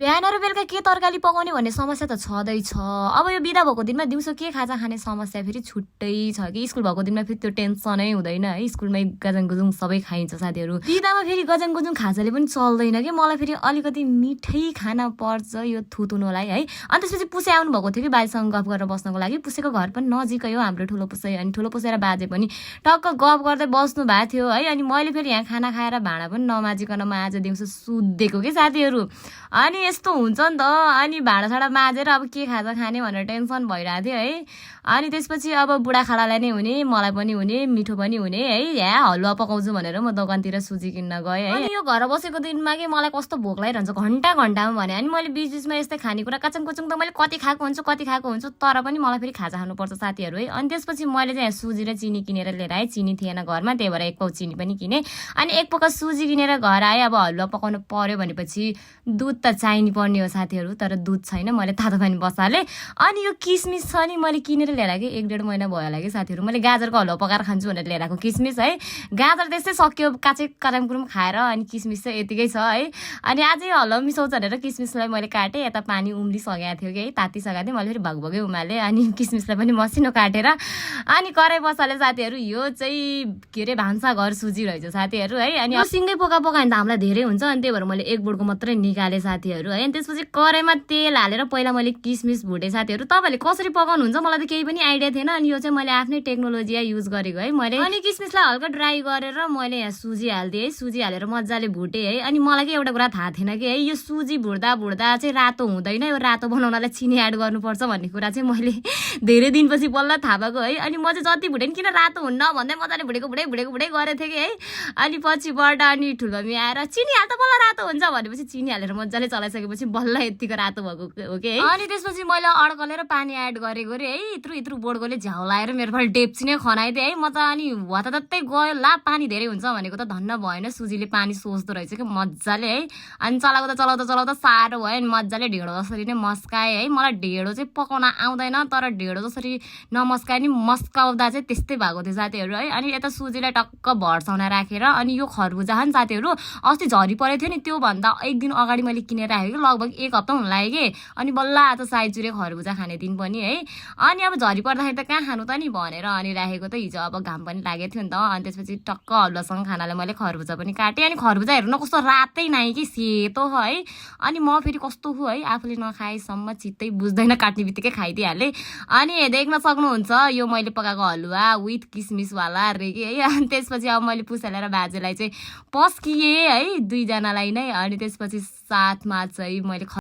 बिहान र बेलुका के तरकारी पकाउने भन्ने समस्या त छँदैछ। अब यो बिदा भएको दिनमा दिउँसो के खाजा खाने समस्या फेरि छुट्टै छ कि स्कुल भएको दिनमा फेरि त्यो टेन्सनै हुँदैन है। स्कुलमै गजङगुजुङ सबै खाइन्छ साथीहरू। बिदामा फेरि गजङगुजुङ खाजाले पनि चल्दैन कि मलाई फेरि अलिकति मिठै खाना पर्छ यो थुतुनोलाई है। अनि त्यसपछि पुसे आउनु भएको थियो कि बाजेसँग गफ गरेर बस्नको लागि। पुसेको घर पनि नजिकै हो हाम्रो ठुलो पुसे। अनि ठुलो पुसे र बाजे पनि टक्क गफ गर्दै बस्नु भएको थियो है। अनि मैले फेरि यहाँ खाना खाएर भाँडा पनि नमाजिकन म आज दिउँसो सुत्देको कि साथीहरू। अनि यस्तो हुन्छ नि त। अनि भाँडासाँडा माजेर अब के खाजा खाने भनेर टेन्सन भइरहेको थियो है। अनि त्यसपछि अब बुढाखालालाई नै हुने मलाई पनि हुने मिठो पनि हुने है। यहाँ हलुवा पकाउँछु भनेर म दोकानतिर सुजी किन्न गएँ है। अनि यो घर बसेको दिनमा कि मलाई कस्तो भोक लागिरहन्छ घन्टा घन्टामा भने। अनि मैले बिचबिचमा यस्तै खानेकुरा काचङ कुचुङ त मैले कति खाएको हुन्छु तर पनि मलाई फेरि खाजा खानुपर्छ साथीहरू है। अनि त्यसपछि मैले चाहिँ सुजी र चिनी किनेर लिएर आएँ। चिनी थिएन घरमा त्यही भएर 1 पाउ चिनी पनि किने। अनि 1 पोका सुजी किनेर घर आएँ। अब हलुवा पकाउनु पर्यो भनेपछि दुध त चाहिने पर्ने हो साथीहरू। तर दुध छैन मैले तातो पानी बसालेँ। अनि यो किसमिस छ नि मैले किनेर ल्याएर कि 1-1.5 महिना भयो होला कि साथीहरू। मैले गाजरको हलुवा पकाएर खान्छु भनेर ल्याएर आएको किसमिस है। गाजर त्यसै सक्यो काँचै करामकुरुम खाएर। अनि किसमिस चाहिँ यतिकै छ है। अनि आजै हलुवा मिसाउँछ भनेर किसमिसलाई मैले काटेँ। यता पानी उम्लिसकेको थियो कि है तातिसकेको थियो। मैले फेरि भगभगै उमालेँ। अनि किसमिसलाई पनि मसिनो काटेर अनि कराई बसालेँ साथीहरू। यो चाहिँ के अरे भान्साघर सुजी रहेछ साथीहरू है। अनि सिँगै पोका पकायो भने त हामीलाई धेरै हुन्छ। अनि त्यही भएर मैले 1 बोटको मात्रै निकालेँ साथीहरू है। अनि त्यसपछि कराईमा तेल हालेर पहिला मैले किसमिस भुटेँ साथीहरू। तपाईँहरूले कसरी पकाउनुहुन्छ मलाई त केही पनि आइडिया थिएन। अनि यो चाहिँ मैले आफ्नै टेक्नोलोजी युज गरेको है मैले। अनि किसमिसलाई हल्का ड्राई गरेर मैले यहाँ सुजी हालिदिएँ है। सुजी हालेर मजाले भुटेँ है। अनि मलाई के एउटा कुरा थाहा थिएन कि है यो सुजी भुट्दा चाहिँ रातो हुँदैन। यो रातो बनाउनलाई चिनी एड गर्नुपर्छ भन्ने कुरा चाहिँ मैले धेरै दिनपछि बल्ल थाहा भएको है। अनि म चाहिँ जति भुटेँ किन रातो हुन्न भन्दै मजाले भुटेको गरेको थिएँ कि है। अनि पछिबाट अनि ठुलो मम्मी आएर चिनी हाल त बल्ल रातो हुन्छ भनेपछि चिनी हालेर मजाले चलाइसकेपछि बल्ल यतिको रातो भएको हो कि है। अनि त्यसपछि मैले अड्कलेर पानी एड गरेको रे है। इत्रु बोडकोले झ्याउ लाएर मेरो फाल डेप्ची नै खनाइदिएँ है। म त अनि वातातै गयो ला पानी धेरै हुन्छ भनेको त धन्न भएन। सुजीले पानी सोच्दो रहेछ कि मजाले है। अनि चलाउँदा साह्रो भयो। अनि मजाले ढेँडो जसरी नै मस्काएँ है। मलाई ढेँडो चाहिँ पकाउन आउँदैन तर ढेँडो जसरी नमस्काए नि मस्काउँदा चाहिँ त्यस्तै भएको थियो साथीहरू है। अनि यता सुजीलाई टक्क भर्साउन राखेर अनि यो खरबुजा नि साथीहरू अस्ति झरी परेको थियो नि त्योभन्दा 1 दिन अगाडि मैले किनेर राखेको कि लगभग 1 हप्ता हुन लाग्यो कि। अनि बल्ल आज साइजुरे खरबुजा खाने दिन पनि है। अनि अब झरी पर्दाखेरि त कहाँ खानु त नि भनेर अनि राखेको त हिजो अब घाम पनि लागेको थियो नि त। अनि त्यसपछि टक्क हलुवासँग खानालाई मैले खरबुजा पनि काटेँ। अनि खरबुजा हेर्नु कस्तो रातै नाइ कि सेतो हो है। अनि म फेरि कस्तो हो है आफूले नखाएसम्म चित्तै बुझ्दैन काट्ने बित्तिकै खाइदिइहालेँ। अनि देख्न सक्नुहुन्छ यो मैले पकाएको हलुवा विथ किसमिसवाला रेगी है। अनि त्यसपछि अब मैले पुसालेर बाजेलाई चाहिँ पस्किएँ है 2 जनालाई नै। अनि त्यसपछि साथमा चाहिँ मैले